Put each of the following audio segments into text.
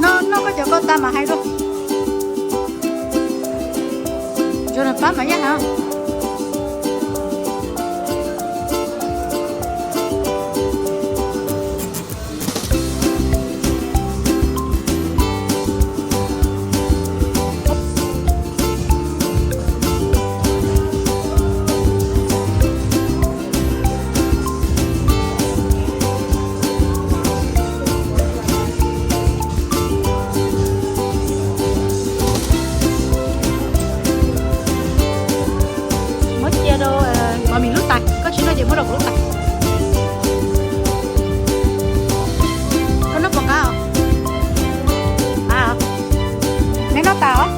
No, no, koj cov koj tas mas hais dua. Ntshe nws pab mas yaj na. Muab cia rau mov mis lub tais, koj tsis noj ces muab rau kuv lub tais. Koj noj puas qab os? Qab os. Neb noj tas os?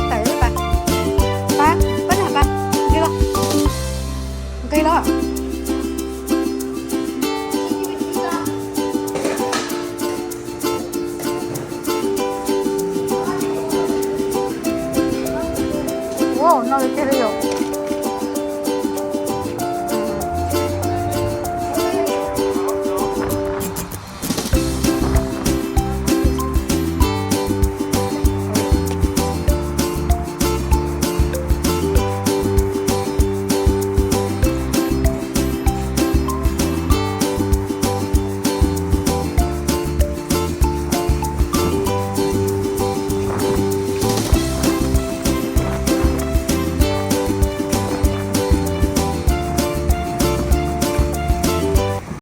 Tawm lub tais. Pab, pab noj pab. Nqis los. Nqis los. Ua no li tiag li yom.